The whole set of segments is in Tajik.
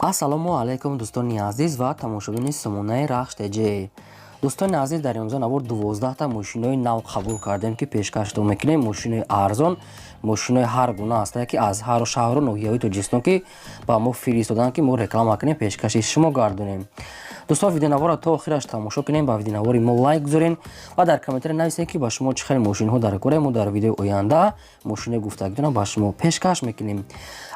Ассалому алайкум, дӯстони азиз ва тамошобини сомонаи Рахш ТЖ. Дӯстони азиз, дар имрӯза навор 12та мошинои нав қабул кардем, ки пешкаштон мекунем. Мошинои арзон, мошинои ҳар гуна ҳастае, ки аз ҳар шаҳру ноҳияҳои Тоҷикистон ки ба мо фиристоданд, ки мо реклама кунем, пешкаши шумо гардонем. Дӯстон, видеонаворро то охираш тамошо кунем, ба видеонавори мо лайк гузорем ва дар комментария нависем, ки ба шумо чӣ хел мошинҳо дар кора. Мо дар видеои оянда мошинои гуфтагитонро ба шумо пешкаш мекунем.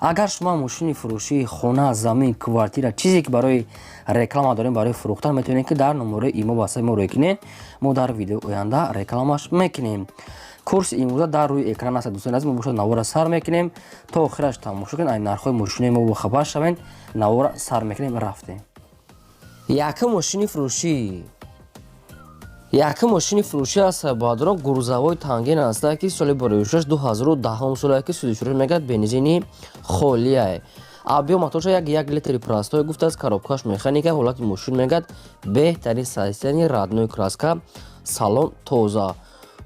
Агар шумо мошини фурӯшии хона, замин, квартира, чизе ки барои реклама дорем, барои фурӯхтан, метавонед, ки дар номерои имо ватсапи мо рӯй кунед. Мо дар видеои оянда рекламаш мекунем. Курси имрӯза дар рӯи экран аст. Дӯстони азиз, мо бошад навора сар мекунем, то охираш тамошо кунед, ай нархҳои мошинои мо бохабар шавед. Навора сар мекунем, рафтем. Якум мошини фурӯшӣ, якум мошини фурӯшӣ аст, баъдро грузовой Танген аста, ки соли борӯшаш 2010 соле, ки судишурӯш мегӯяд, бензини холия, объём моторша 1,1 литри простой гуфтааст, коробкаш механика, ҳолати мошин мегӯяд беҳтарин состояние, родной краска, салон тоза,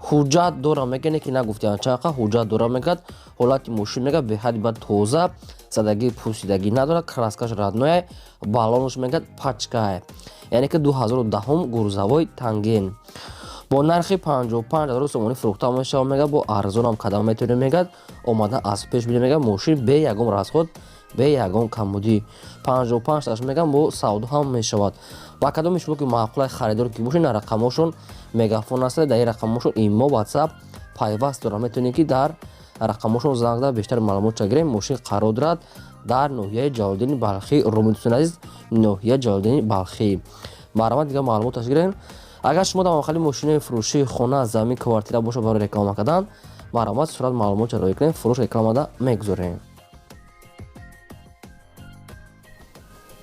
ҳуҷҷат дора мегӯяд, ки нагуфтиам чанқа ҳуҷҷат дора мегӯяд. Ҳолати мошин мегӯяд беҳади бад тоза, задагӣ, пусидагӣ надорад, краскаш родное, баллонаш мегӯяд пачкае. Яъне ки 2010 грузовой Танген бо нархи 55 000 сомонӣ фурӯхта мешавад. Мегӯяд, бо арзонам кадам метавонем, мегӯяд, омада аз пеш бинем. Мегӯяд, мошин бе ягон расход, бе ягон камбудӣ, 55 таш мегӯям, бо савдо ҳам мешавад. Ба кадоми шумо ки маъқулай, харидор ки бошед, на рақамошон Мегафон аст, дар ин рақамошон имо, Ватсап пайваст дорад, метавонед, ки дар рақамошон занг зада, бештар маълумотша гирем. Мошин қарор дорад дар ноҳияи Ҷалолиддини Балхӣ. Румӣ, дӯстони азиз, ноҳияи Ҷалолиддини Балхӣ. Марҳамат, дигар маълумоташ гирем. Агар шумо дар махали мошинои фурӯшии хона, замин, квартира бошад барои реклама кардан, марҳамат, сурат, маълумотша роӣ кунем, фурӯш рекламада мегузорем.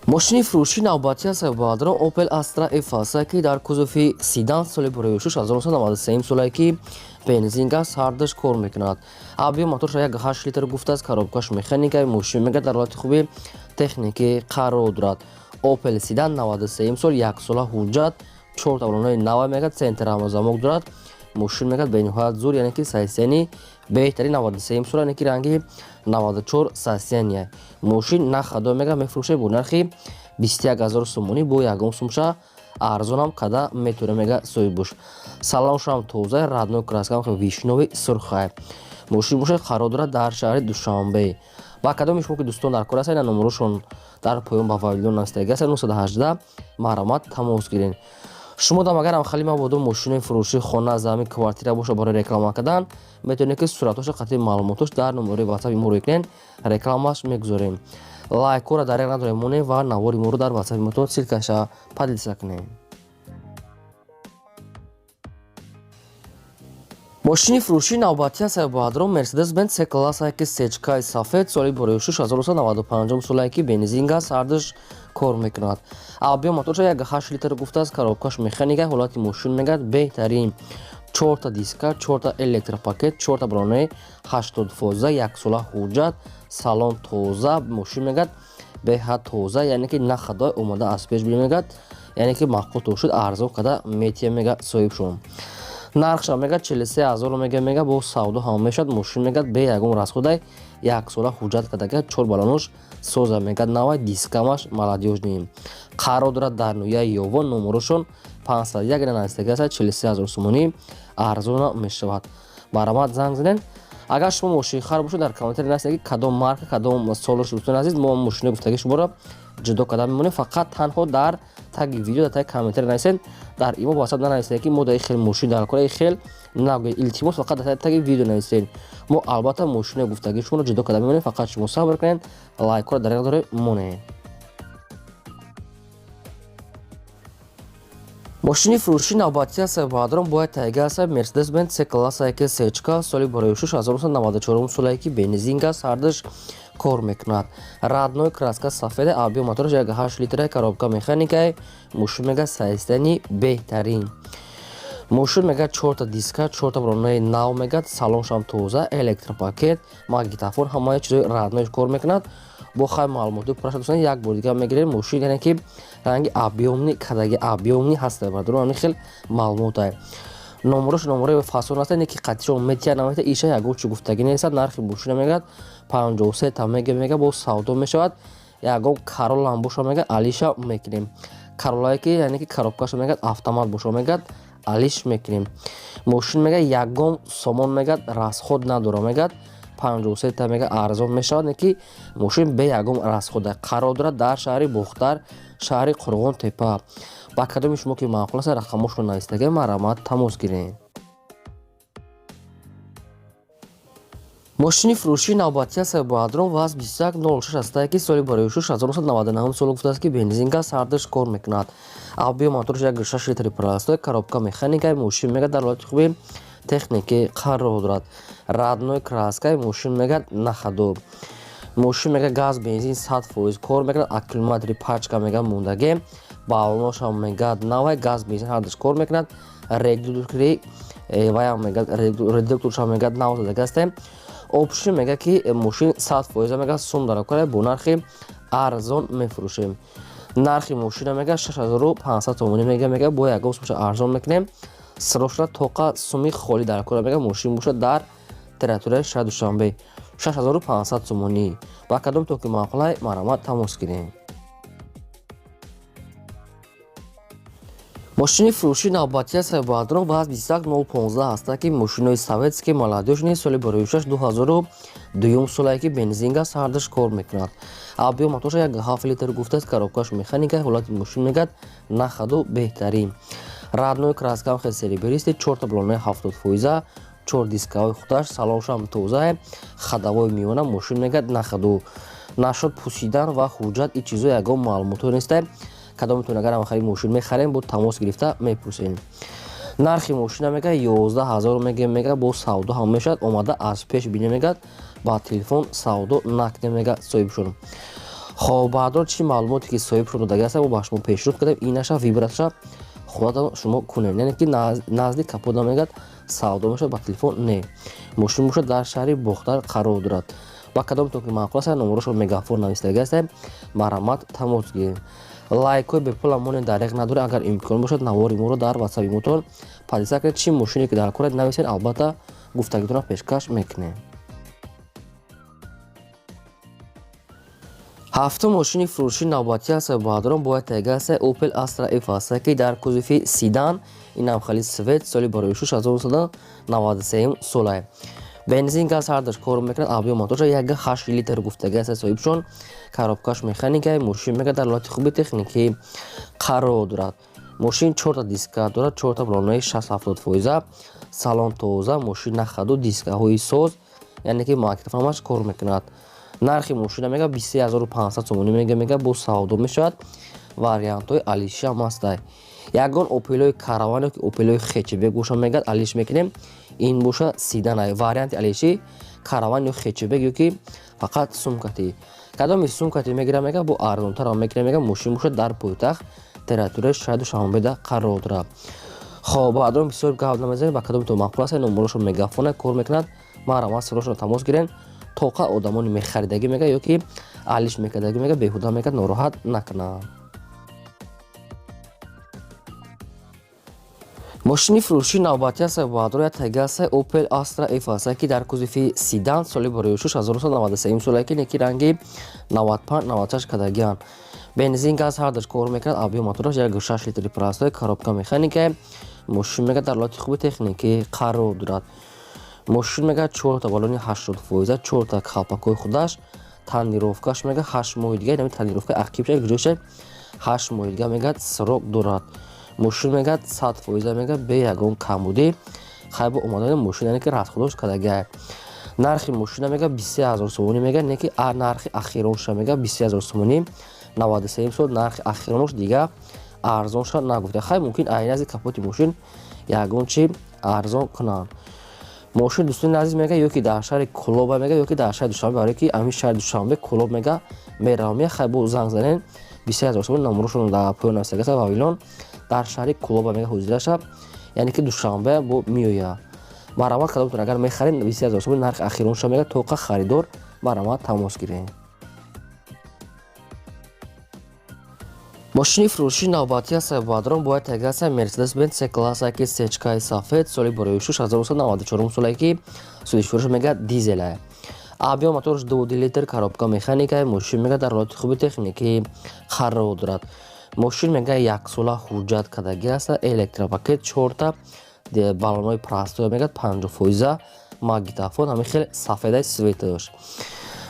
Мошини фурӯшии навбатӣ аст, баъдро Opel Astra F аст, ки дар кузови седан, соли бурӯшуш 1993 солае, ки бензин, газ ҳардаш кор мекунад. Объём моторша 1,8 литр гуфтааст, коробкаш механика, мошин мегӯяд дар ҳолати хуби техникӣ қарор дорад. Opel седан, 93 сол, яксола ҳуҷҷат, чор таблонаи нава, мегӯяд центр замок дорад. Мошин мегӯяд бениҳоят зур, яъне ки состояние беҳтарин, 93 сол, яъне ки ранги 94 состояние. Мошин на хадо мегӯяд, мефурӯшад бо нархи 21 000 сомонӣ, бо ягон сумша арзонам када метавонад, мегӯяд соҳибуш. Салоншам тоза, родной краскам вишнёвый сурхай. Мошин бошад қарор дорад дар шаҳри Душанбе. Ба кадоми шумо ки дӯстон дар кор ҳастед, ина номерошон дар поён ба вавилон настаги аст, 918, марҳамат, тамос гиред. Шумо дам агар ҳамхали мабодо мошинои фурӯшии хона, замин, квартира бошад барои реклама кардан, метавонед, ки суратҳоша қатъи маълумотош дар номерои ватсапи мо рӯй кунед, рекламаш мегузорем. Лайкҳоро дареғ надорем, монем ва навори моро дар ватсапи мотон ссылкаша поделиться кунем. Мошини фурӯшии навбатӣ аст, баъдро Мерседес Бенз С классае, ки сечкаи сафед, соли борӯшуш 1995 солае, ки бензин, газ ҳардаш кор мекунад. Объём моторша 1,8 литр гуфтааст, коробкаш механика, ҳолати мошин мегӯяд беҳтарин, чорта диска, чорта электропакет, чорта баллонаи 80%, яксола ҳуҷҷат, салон тоза, мошин мегӯяд беҳад тоза, яъне ки на хадой, омада аз пеш бинем, мегӯяд, яъне ки маъқул шуд, арзон када метия, мегӯяд соҳибшон. Нархша мегӯяд 43 000 мега, бо савдо ҳам мешавад. Мошин мегӯяд бе ягон расходай, яксола ҳуҷҷат кардага, чор баллонош соза, мегӯяд навай, дискамаш молодёжный. Қарор дорад дар ноҳияи Ёвон, номерошон 501 наздик аст, 43 000 сомонӣ, арзона мешавад. Марҳамат, занг занед. Агар шумо мошинхар бошед, дар комментария нависед, ки кадом марка, кадом солаш. Дӯстони азиз, мо мошинои гуфтагии шуморо ҷудо карда мемонем. Фақат танҳо дар таги видео, дар таги комментария нависед, дар имо, ватсап нанависед, ки мо дар хел мошин дар кора, хел нагӯед, илтимос. Фақат дар таги видео нависед. Мо албатта мошинои гуфтагии шуморо ҷудо карда мемонем. Фақат шумо сабр кунед, лайкҳоро дареғ доред, монед. Мошини фурӯшии навбатӣ аст, баъдрон бояд тайга аст, Мерседес Бенз С классае, ки сечка, соли борӯшуш 1994 солае, ки бензин, газ ҳардаш кор мекунад, родной краска сафеда, объём мотораш 1,8 литра, коробка механикае. Мошин мегӯяд состояние беҳтарин. Мошин мегӯяд чорта диска, чорта баллонаи нав, мегӯяд салоншам тоза, электропакет, магнитофон, ҳамаи чизои родной кор мекунад. Бо хай маълумоти пурраша, дӯстон, як бор дигар мегирем. Мошин яъне ки ранги объёмный кадаги, объёмный ҳаста, бардорум, ҳамин хел маълумотае. Номерош номерои фасон аст, не ки қатишон метия, намета, иша ягон чӣ гуфтагӣ нест. Нархи мошина мегӯяд 53 та мега, бо савдо мешавад. Ягон Короллам боша, мегӯяд, алиша мекунем. Короллае ки, яъне ки коробкаша, мегӯяд, автомат боша, мегӯяд, алиш мекунем. Мошин, мегӯяд, ягон сомон, мегӯяд, расход надора, мегӯяд, 53 та, мегӯяд, арзон мешавад, не ки мошин бе ягон расхода қарор дорад дар шаҳри Бохтар, шаҳри Қурғон Тепа. Ба кадоми шумо ки маъқул аст, рақамошро навистага, марҳамат, тамос гирем. Мошини фурӯшии навбатӣ аст, Бадрон ВАЗ 2106 ҳастае, ки соли барои 1999 сол гуфтааст, ки бензин, газ ҳардуш кор мекунад. Объём моторш 1,6 литри простой, коробка механика. Мошин, мегӯяд, дар ҳолати хуби техникӣ қарор дорад. Родной краскаи мошин, мегӯяд, на ходу. Мошин, мегӯяд, газ, бензин 100% кор мекунад. Аккумулятори пачка, мегӯяд, мондагӣ, баллоношам, мегӯяд, навай. Газ, бензин ҳардуш кор мекунад. Редуктори ваям, мегӯяд, редукторшам, мегӯяд, нав задага ҳастем. Общий, мегӯяд, ки мошин 100%, мегӯяд, сум дарокара, бо нархи арзон мефурӯшем. Нархи мошина, мегӯяд, 6500 сомонӣ, мегӯяд, бо ягон сумша арзон мекунем. Срочно тоқа суми холӣ дар кора, мегӯяд. Мошин бошад дар территорияи шаҳри Душанбе, 6500 сомонӣ. Ба кадом то ки маъқулай, марҳамат, тамос гирем. Мошини фурӯшии навбатӣ аст, Бадрон ВАЗ 21015 ҳастанд, ки мошинои советский, молодёжный, соли барои 2002 солае, ки бензин, газ ҳардуш кор мекунад. Объём моторша 1,7 литр гуфтааст, коробкаш механика. Ҳолати мошин, мегӯяд, на ходу, беҳтарин. Родной краскам хел серебристый, чорта баллонаи 70%, чор дискаҳои худаш, салоншам тозае, ходовой миёна. Мошин, мегӯяд, на ходу. Нашуд пусидан ва ҳуҷҷат, ин чизо ягон маълумотҳо нестае. Кадомтон агар ҳам мошин мехарем, бо тамос гирифта мепурсем. Нархи мошина, мегӯяд, 11 000 мегӯем, мегӯяд, бо савдо ҳам мешавад. Омада аз пеш бине, мегӯяд, ба телефон савдо накунем, мегӯяд соҳибшон. Хоб, баъдон чӣ маълумоте ки соҳибшон додаги аст, мо ба шумо пешниҳод кардем. Инаша выбратша худатон шумо кунем, яъне ки назди капода, мегӯяд, савдо мешавад, ба телефон не. Мошин бошад дар шаҳри Бохтар қарор дорад. Ба кадомтон ки маъқул аст, номерошро Мегафон навистаги ҳастем, марҳамат, тамос гирем. Лайкҳои бепула монед, дареғ надоред. Агар имкон бошад, навори моро дар ватсапи мотон поделиться кунед. Чӣ мошине ки дар коред, нависед, албатта, гуфтагитонро пешкаш мекунем. Ҳафтум мошини фурӯшии навбатӣ аст, баҳодурон, бояд тайга аст, Opel Astra F аст, ки дар кузови седан, инам хали свет, соли барои 1993 солае. Бензин, газ ҳардуш кор мекунад. Объём моторша 1,8 литр гуфтаги аст соҳибшон, коробкаш механика. Мошин, мегӯяд, дар ҳолати хуби техникӣ қарор дорад. Мошин чорта диска дорад, чорта баллонаи 60-70%, салон тоза, мошин на ходу, дискаҳои соз, яъне ки магнитофонаш кор мекунад. Нархи мошина, мега, 23 500 сомонӣ, мега, бо савдо мешавад, вариантҳои алиши ҳам ҳастай. Ягон Опелои Караван ё ки Опелои хэтчбек боша, мегӯяд, алиш мекунем. Ин боша седанай, варианти алиши Караван ё хэтчбек ё ки фақат сумкати. Кадоми сумкати мегирам, мега, бо арзонтарам мекунем, мега. Мошин бошад дар пойтахт, территорияи шаҳри Душанбеда қарор дорад. Хоб, баъдон бисёр гап намезанем. Ба кадомитон маъқул аст, номерошо Мегафона кор мекунад, марҳамат, сирошон тамос гирен. Тоқа одамони мехаридагӣ, мега, ё ки алиш мекардагӣ, мега, беҳуда, мега, нороҳат накунанд. Мошини фурӯшии навбатӣ аст, баъдро як тайга аст, Opel Astra F аст, ки дар кузови седан, соли барои 1993 соле, ки неки ранги 95 96 кардагианд. Бензин, газ ҳардуш кор мекунад. Объём мотораш 1,6 литри простой, коробка механика. Мошин, мега, дар ҳолати хуби техникӣ қарор дорад. Мошин, мега, чорта баллони 80%, чорта калпакҳои худаш, тонировкаш, мега, 8 моҳи дига, инами тонировкаи ақибша ҷоша 8 моҳи дига, мегӯяд, срок дорад. Мошин, мегӯяд, 100%, мегӯяд, бе ягон камбудӣ. Хайбо омадани мошин, яъне ки расходош кардагиа. Нархи мошина, мегӯяд, 23 000 сомонӣ, мегӯяд, не ки нархи ахиронша, мегӯяд, 23 000 сомонӣ, 93 сол нархи ахиронош, дига арзонша нагуфта. Хай, мумкин айнази капоти мошин ягон чи арзон кунанд. Мошин, дӯстони азиз, мега, ё ки дар шаҳри Кулоба, мега, ё ки дар шаҳри Душанбе, барое ки ҳамин шаҳри Душанбе, Кулоб, мега, меравам. Хай, бо занг занен, 23 000 сомон. Номерошон дар поён нависагаса. Вавилон дар шаҳри Кулоба, мега, ҳозираша, яъне ки Душанбе бо меояд. Марҳамат, кадомтон агар мехаред, 23 000 сомон нархи ахиронша, мега, тоқа харидор, марҳамат, тамос гиред. Мошини фурӯшии навбатӣ аст, баъдрон бояд тайга аст, Мерседес Бенз С класса, ки сечкаи сафед, соли барои 1994 соле, ки судишфурӯш, мегӯяд, дизелае. Объем моторш 2 литр, коробка механика, мошин мега дар ҳолати хуби техникӣ қарор дорад. Мошин мега яксола ҳуҷҷат кардагӣ аст, электропакет, чорта баллонҳои простой мега 50%, магнитофон, ҳамин хел сафедаи светаш.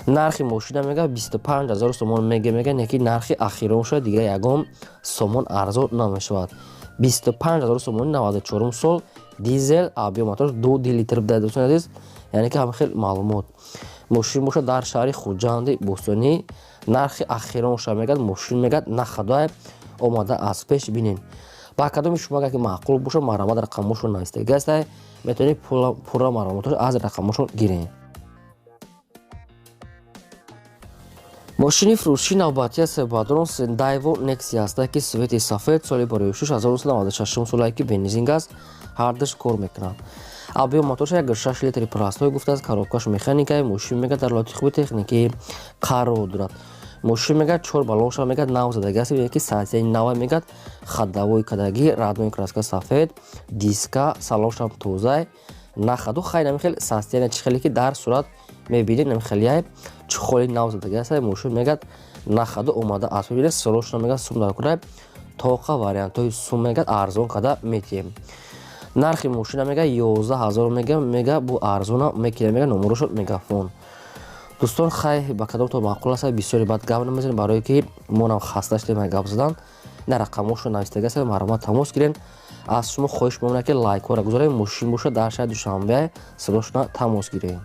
Нархи мошина мега 25 000 сомон мега, неки нархи ахирон шуда, дига ягон сомон арзон намешавад. 25 000 сомони 94 сол, дизел, объем моторш 2 литр буда, дӯстони азиз, яъне ки ҳамин хел маълумот. Мошин бошад дар шаҳри Хуҷанди бостонӣ, нархи ахирон шуда мегӯяд, мошин мегӯяд нахадоя, омада аз пеш бинед. Ба кадоми шумо агар ки маъқул бошад, марҳамат, рақамошон навистагӣ аст, метавонед пурра маълумотро аз рақамошон гиред. Мошини фурӯшии навбатӣ аст бадрон Daewoo Nexia аст, ки свети сафед, соли 1996 солае, ки бензин аст, ҳардуш кор мекунад. Объем моторш 1,6 литри простой гуфтааст, коробкаш механика, мошин мега дар ҳолати хуби техникӣ қарор дорад. Мошин мега чор баллонша мега нав задагӣ аст, ки сатсияи нава мегад, ходовой кардагӣ, родной краска сафед, диска, салоншам тоза, нахаду хай нами хел сатсияна чӣ хеле ки дар сурат мебинед, нами хелияй чухоли нав задагӣ аст. Мошин мегад нахаду, омада аз бибинед, срочно мегад сум дар кунад, тоқа вариантҳои сум мегад арзон карда метиҳем. Нархи мошина мега 11 000 мега, бу арзона мекунем, мега номерошон мегафон. Дӯстон, хай ба кадом то маъқул аст, бисёре баъд гап намезанем, барое ки монам хаста шудем гап задан. Ина рақамошон навистагӣ аст, марҳамат, тамос гирен. Аз шумо хоҳиш мемонад, ки лайкҳоро гузорем. Мошин бошад дар шаҳри Душанбе, срочно тамос гирем.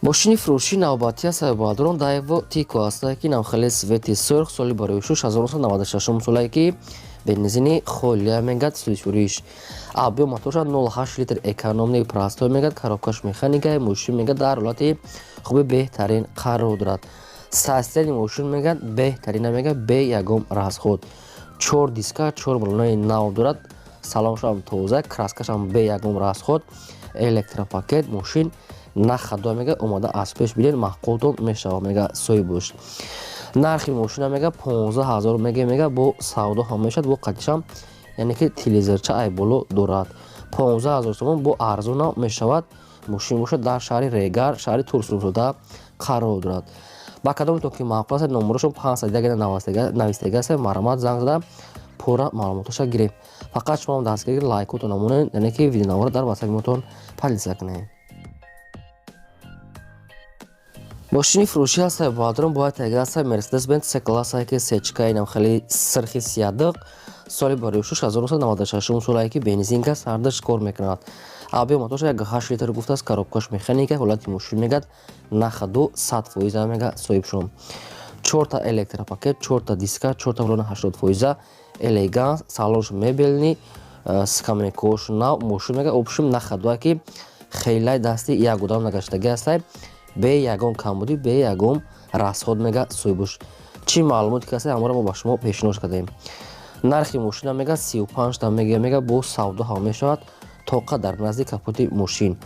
Мошини фурӯшии навбатӣ аст бадрон Daewoo Tico аст, ки навхели свети сурх, соли 1996 солае, ки бензини холия мегад, сӯриш. Объем моторша 0,8 литр, экономный простой мегад, коробкаш механика, мошин мегад дар ҳолати хуби беҳтарин қарор дорад. Состояние мошин мегад беҳтарина, мегад бе ягон расход. Чор диска, чор баллонаи нав дорад, салоншам тоза, краскашам бе ягон расход, электропакет, мошин нахадо мега, омада аз пеш бинед, маъқултон мешавад, мега соҳибош. Нархи мошина мега 15 000 мега, бо савдо ҳам мешавад, бо қатишам, яъне ки телевизорча ай боло дорад. 15 000 сомон бо арзона мешавад. Мошин бошад дар шаҳри Регар, шаҳри Турсунзода қарор дорад. Ба кадометон ки маъқул аст, номерошон 501 навистагӣ аст, марҳамат, занг зада пурра маълумотоша гирем. Фақат шумо дастгирӣ лайкотон намонед, яъне ки видеонаворо дар ватсапи поделиться кунед. Мошини фурӯшӣ аст бадрон бояд тагир аст Mercedes-Benz C класса, ки сечка, инам хеле сирхи сиядиқ, соли 1996 солае, ки бензин аст, ҳардуш кор мекунад. Объем моторша 1,8 литр гуфтааст, коробкаш механика, ҳолати мошин мегад нахаду 100% мега соҳибшон. Чорта электропакет, чорта диска, чорта баллона 80%, элеганс, салонш мебельный, скамейкош нав, мошин мега общем нахадуа, ки хелай дасти як одам нагаштагӣ аст, бе ягон камбудӣ, бе ягон расход мега соҳибош. Чӣ маълумоте ки аст, ҳамаро мо ба шумо пешниҳод кардаем. Нархи мошина мега 35 та мега, бо савдо ҳам мешавад, тоқа дар назди капоти мошин.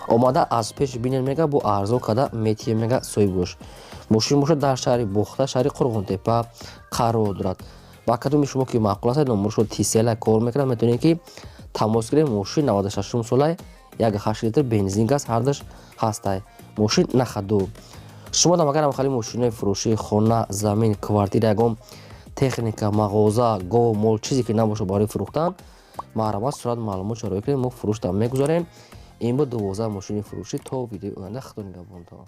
Омада аз пеш бинед, мега бо арзон карда метиҳем, мега соҳибош. Мошин бошад дар шаҳри Бохта, шаҳри Қурғонтепа қарор дорад. Ба кадоми шумо ки маъқул аст, номерошо тисела кор мекунад, метавонед ки тамос гиред. Мошин 96 солай, 1,8 литр бензин аст, ҳардуш ҳастай. Мошин нахаду. Шумо дам агар хали мошинои фурӯшии хона, замин, квартира, ягон техника, мағоза, гов, мол, чизе ки набошад барои фурӯхтан, марҳамат, сурат маълумот шароӣ кунед, мо фурӯшта мегузорем. Ин буд 12 мошини фурӯшӣ. То видеои оянда, худо нигаҳбонтон.